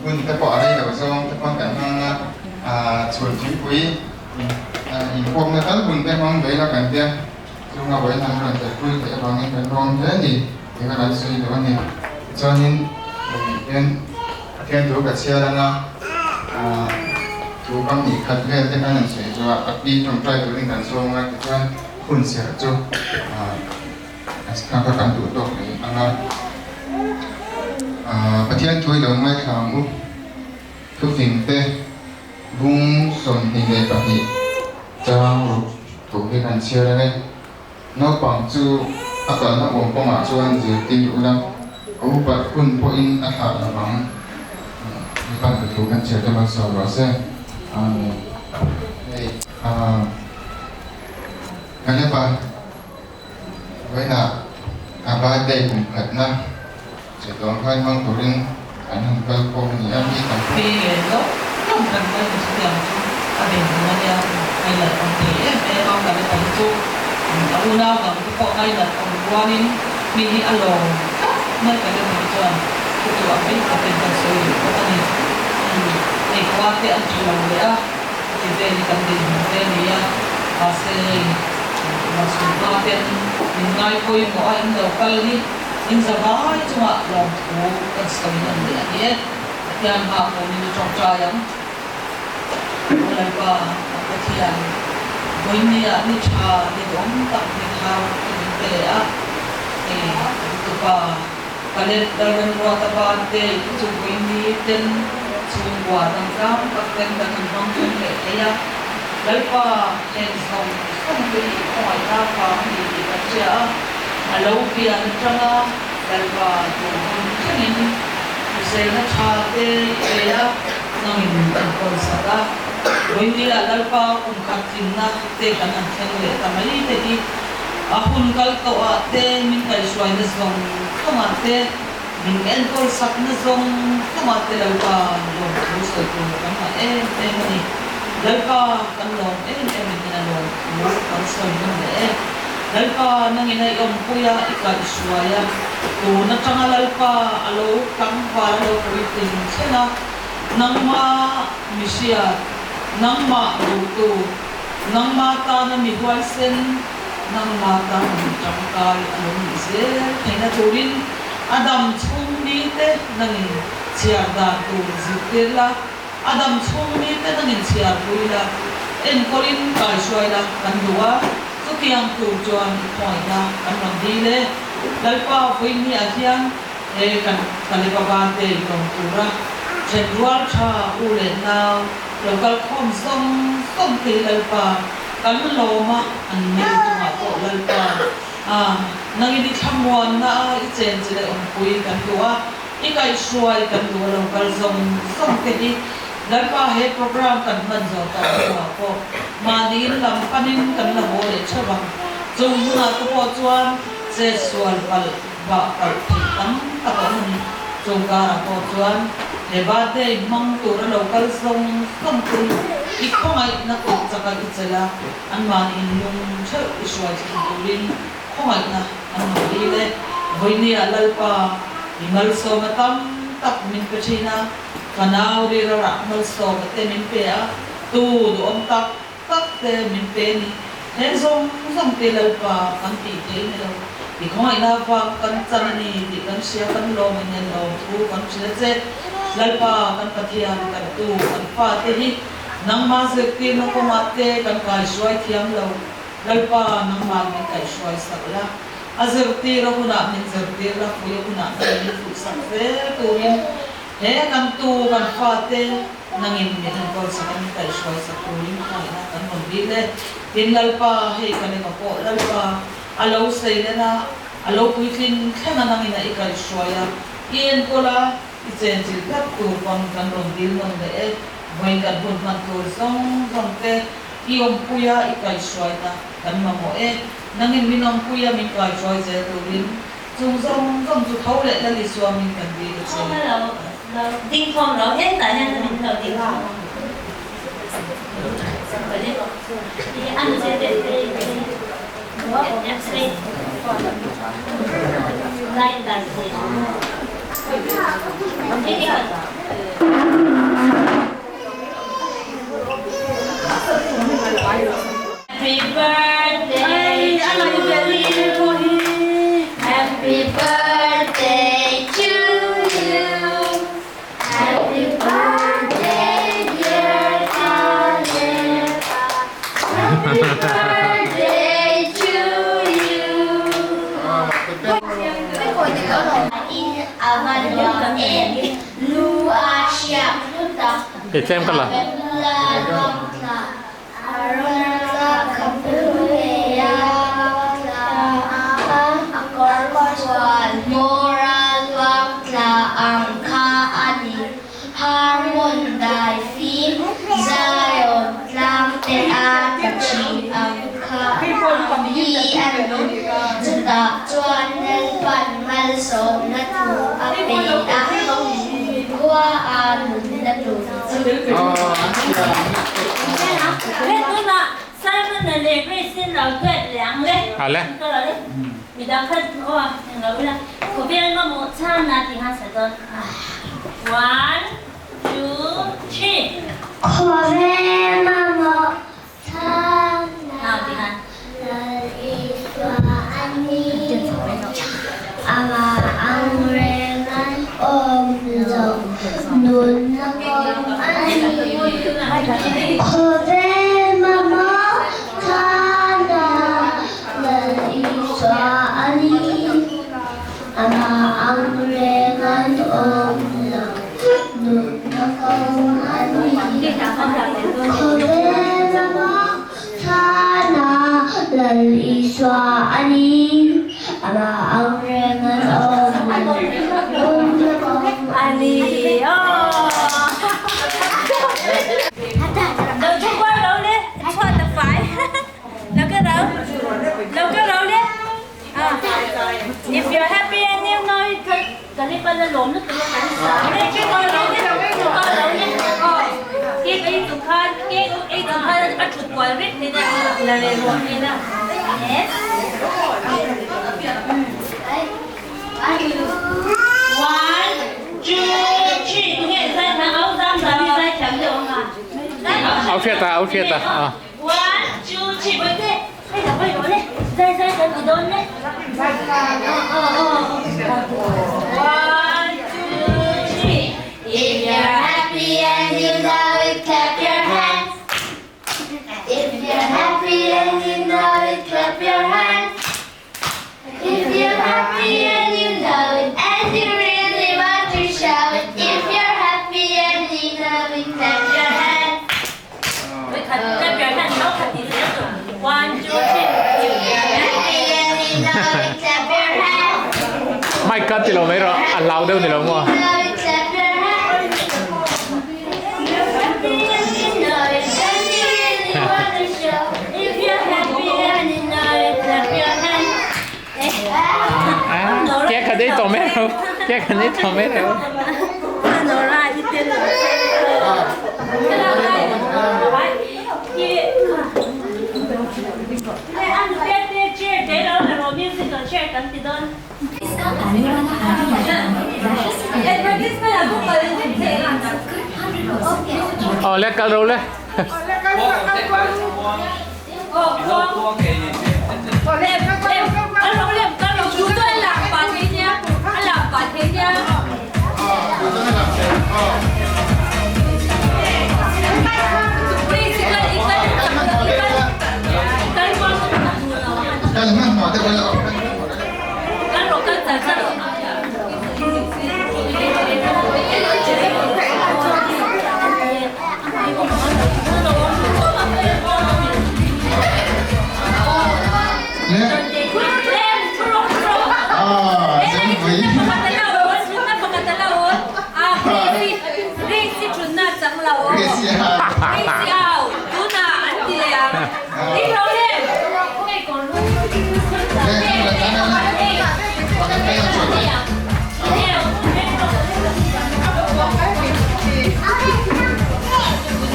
Hun te pawh a rei lo zawng te pawn kan hmang a, chhun thingpui inkhawmna tal hun te hmang ve ila kan tia chunga vawiin an rawn telpui theih avangin kan lawm hle a ni tih kha kan sawi duh a ni. Tichuanin hian Pathian thu ka chhiar anga thu kam nih khat vel te khan an sawi chu a, ka pi tawngtai turin kan sawm a tichuan hun serh chu kha kha kan duh tawk mai ang a. Pathian thu i lo ngaithla ang u, thufing te bung 22 chang ruk thu hi kan chhiar ang e. Naupang chu a kalna awm kawngah chuan zirtir ula, a upat hun pawhin a thlah lo vang. Mipan ka thu kan chhiar te malsawm rawh se. Amen. Hei Kaleba vawiinah a birthday kum khatna che dawn khan hmang turin an han kal khawm a ni a, mi tam Pi ngen lawk lawk kan kal ni chutiang chu a den hmun a nia, ngainat awm thei em em a, Kaleba hi chu a unau dang te pawh ngainat awm rualin mi hi a lawm tlat mai Kaleba hi chuan chu chu a hmei takin kan sawi duh bawk a ni. Hei khua te an tha lo leh a, ti vel hi kan dinhmun te a ni a, mahse hei Masumpa ten min ngai pawimawh a in lo kal hi in za vai chungah lawmthu kan sawi nawn leh a ni e. Pathian hma pawhin i tawngtai ang. Aw Lalpa, kan Pathian, vawinia ni tha ni duhawm tak ni thar i min pe leh a, hei kan tupa Caleb Lalremruata bante i chu vawiini ten chhungkua dangtlang tak ten kan han hmang then leh thei a. Lalpa heng zawng zawng te hi i khawngaihna vang a ni tih kan hria a, a lo pian atanga Lalpa tur hun thlengin hriselna tha te i pe a, nangin min enkawl sak a. Vawinia Lalpa kum khat tlinna te kan han thleng leh ta mai te hi a hun kal tawh ah te min kaihhruaina zawng zawng ah te min enkawl sakna zawng zawng ah te Lalpa lawmthu sawi tur kan ngah em em a ni. Lalpa kan lawm em em in a lawmthu kan sawi nawn leh e. Lalpa nangin a i awmpui a, i kaihhruai a, tun atanga Lalpa a lo tlangval a lo puitling thleng a, nangma mihriat, nangmah duhtu, nangma tana mi huaisen, nangma tana mi tangkai a lo nih zel theihna turin a dam chhung mite nangin chhiar dan tur zirtir la. A dam chhung mite nangin chhiar pui la, enkawlin kaihruai la kan duh a, chutiang tur chuan i khawngaihna kan rawn dil e. Lalpa vawiinniah hian he kan Kaleba bante i lawm tura thenrual tha u leh nau lo kal khawm zawng zawng te hi Lalpa kan lawm a, an ni chungah pawh Lalpa a nangin i thlamuanna a i chenchilh e awmpui kan duh a. I kaihhruai kan duh a lo kal zawng zawng te hi Lalpa he program kan hman zawh tawh hnuah pawh mahniin lam panin kan la haw leh theuh ang. Chung hunah te pawh chuan chet sual palh vah palh theih tam tak a awm a ni. Chung karah pawh chuan he birthday hmang tur a lo kal zawng zawng te hi i khawngaihna kut chaka i chelh a, anmahniin lung theuh i hruai thleng turin Khawngaihna an rawn dil e. Vawinia Lalpa i malsawma tam tak min pe thin a, fanau rirarah malsawma te min pe a, tu duhawm tak tak te min pe ni. Heng zawng zawng te Lalpa kan tih theih ni lo. I khawngaihna vang kan chan a ni tih kan hria, kan lawm in en lawm thu kan hrilh a che. Lalpa kan Pathian kan tu kan fate hi nangmah zirtirna kawngah te kan kaihruai thiam lo. Lalpa, nangmah min kaihhruai sak la, a zirtir a hunah min zirtir la, pui a hunah nangin min fuih sak zel turin he kan tu kan fate nangin min enkawl sak a, min kaihhruai sak turin khawngaihna kan rawn dil e. Tin, Lalpa, hei ka lema pawh Lalpa a lo seilen a, a lo puitlin thleng a nangin a i kaihhruai a, i enkawl a, i chenchilh tlat tur pawn kan rawn dil nawn leh e. Vawiin kan hun hman tur zawng zawng te I awmpuia i kaihhruaina kan mamawh e. Nangin min awmpuia min kaihhruai zel turin chung zawng zawng chu tho leh Lal Isua min kan dil a che. Khawma lo lo ding khawm lo hetah hian min lo ding khawm a. in a va nuam em! Lu a hriak hlu tak, khabe hmula luang thla, Arona tla khabe hmul a luang thla a, a kawr fual hmawra luang thla ang kha a ni. Harmon dai fim Zion tlang te a tla thin ang kha hi a ni. Chutah chuan Lalpan malsawmna thu a pe a, khua a nunna tur chu. Simon-a leh Grace-in lo duet leh ang le. Ka lo le. Midang kha aw eng lo ila. Khawvel mamawh chhana tih khan sa dawn. One, two, three. Khawvel mamawh chhana Lal Isua a ni. Amah ang reng an awm lo, nunna kawng a ni. Khawvel mamawh chhana Lal Isua a ni. Amah ang reng an awm lo, nunna kawng a ni. Khawvel mamawh chhana Lal Isua a ni. Amah ang reng an awm lo, nunna kawng a ni. If you're happy and you know it, kan i pala lawm lutuk a kan sa cake ei chung khan cake ei chung khan a thut kual vek thei na la leh ruah thei na yes one two three tunge zai thiam au zam zam hi zai thiam deuh ang a Au hriat a au hriat a one two three bawihte Hei tak pawh rawh le, zai zai kan ti dawn le. One, two, three. If you're happy and you know it, clap your hands. If you're happy and you know it, clap your hands. If you're happy and you know it, and you really want to show it. If you're happy and you know it, clap your hands. Clap your hands, no khat ti zel chu. One, two, three. If you're happy and you know it, clap your hands. Mic ka ti lo mai rawh, a hlau deuh ni lo maw? Che khat ei tawh mai rawh, che khat ei tawh mai rawh. Aw le kal ro le.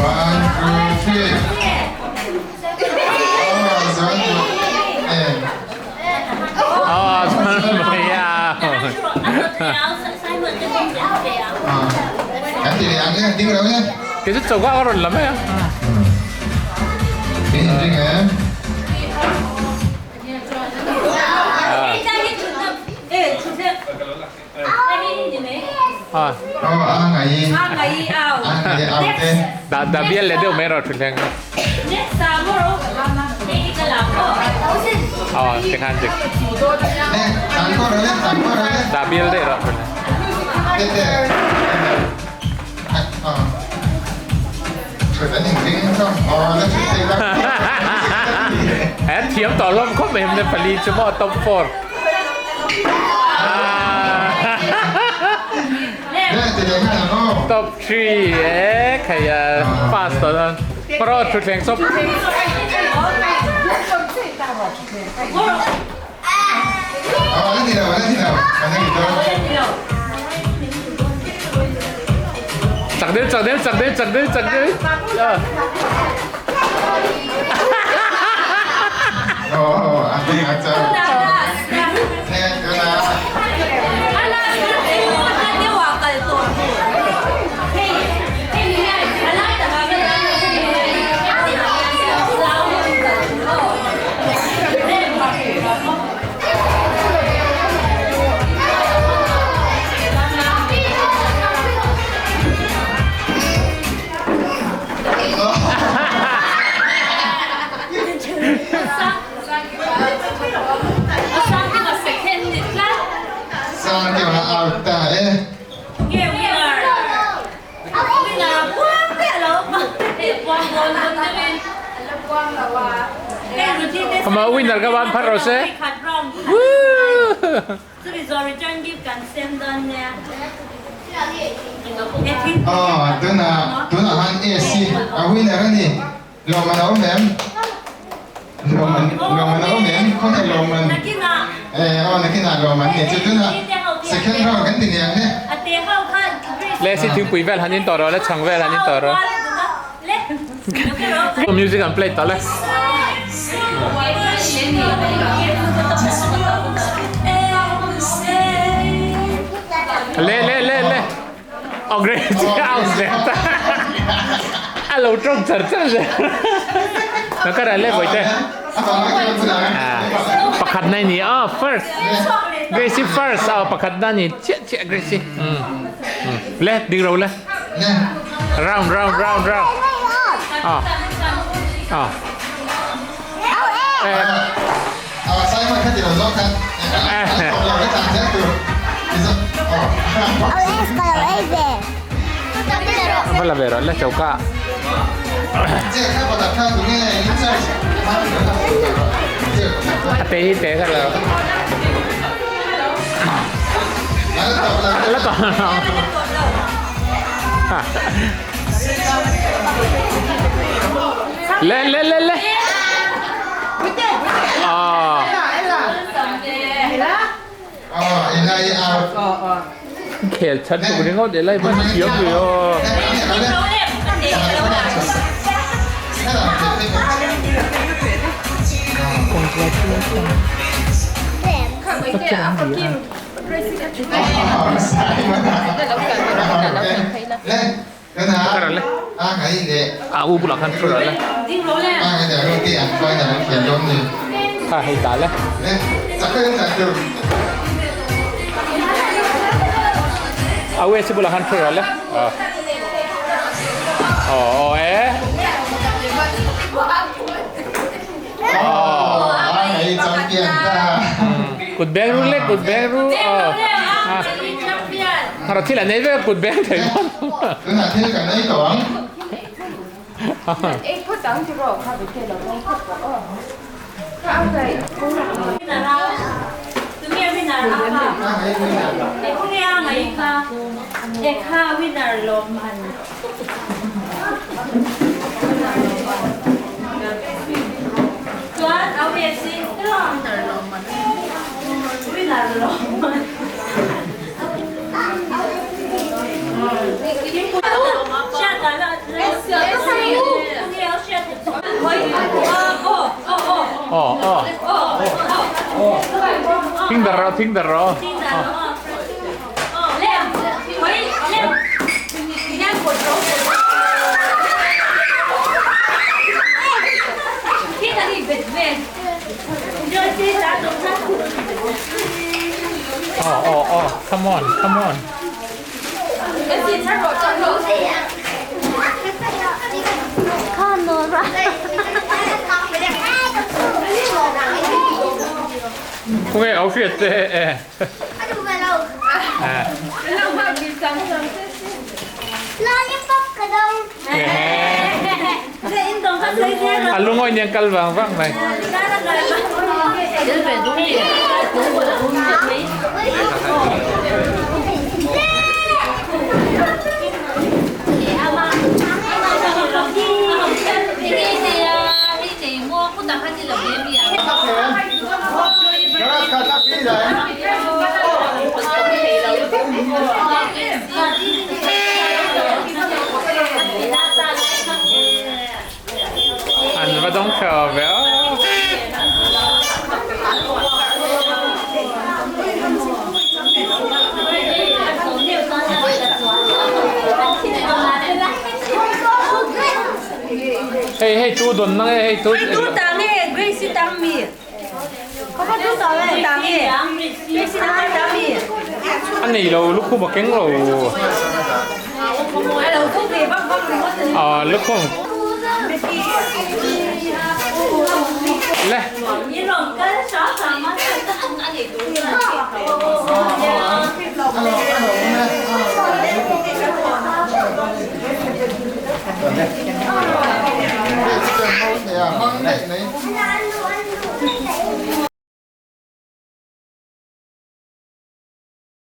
One, two, three. Aw chuan mai a. Kei chu choka ka rawn la mai a. Dah dah bial leh deuh mai rawh thutthleng kha. Aw tikhan dik. Dah bil daih rawh. An thiam tawh hlawm khawp mai hmne pali chu maw top 4. Top 3 e khaia pass tawh dawn. Pro thutthleng sawp. Chak deuh chak deuh chak deuh chak deuh chak deuh. Ama winner ka van phar ro se. Oh, tuna tuna han AC a winner ani. Lawm an awm em? Lawm an lawm an awm em? Khawnge lawm an? Eh, aw nakinah lawm an ni chu tunah second round kan ti niang le. Le si thingpui vel han in tawh rawh le chhang vel han in tawh rawh. Music an play tawh le. Le le le le. Oh great out leh ta. A lo tawng char char zel. Nó ka ra le boite. Pakhat na ni oh first. Gracie first oh pakhat na ni chia chia Gracie. Le ding ro le. Round round round round. Oh. Oh. Va la ve rawh le choka. A te hi te kha lo. La tawp lo. Le le le le. Ah. Khel chan tuk ringawt e lai hman thiam ve aw. A u bulah khan thu rawh le. Kha hei ta le. A u si bulah khan thu rawh le. Oh eh. Kut beng ru le kut beng ru. Hara thil an ei vek a kut beng thei dawn. Tunah thil kan ei tawh ang. Aw aw Thing dar rawh thing dar rawh. Aw aw aw come on come on. Khawnge au hriat che e. A lungawi niang kal vang vang mai. An va dawng tha ve a. Hei hei tu don na nge hei tu. Hei tu tang nge Grace tang mi. Có có tu tang nge tang nge. Grace tang tang mi. A nei lo lukhum a keng lo. À lukhum. Le.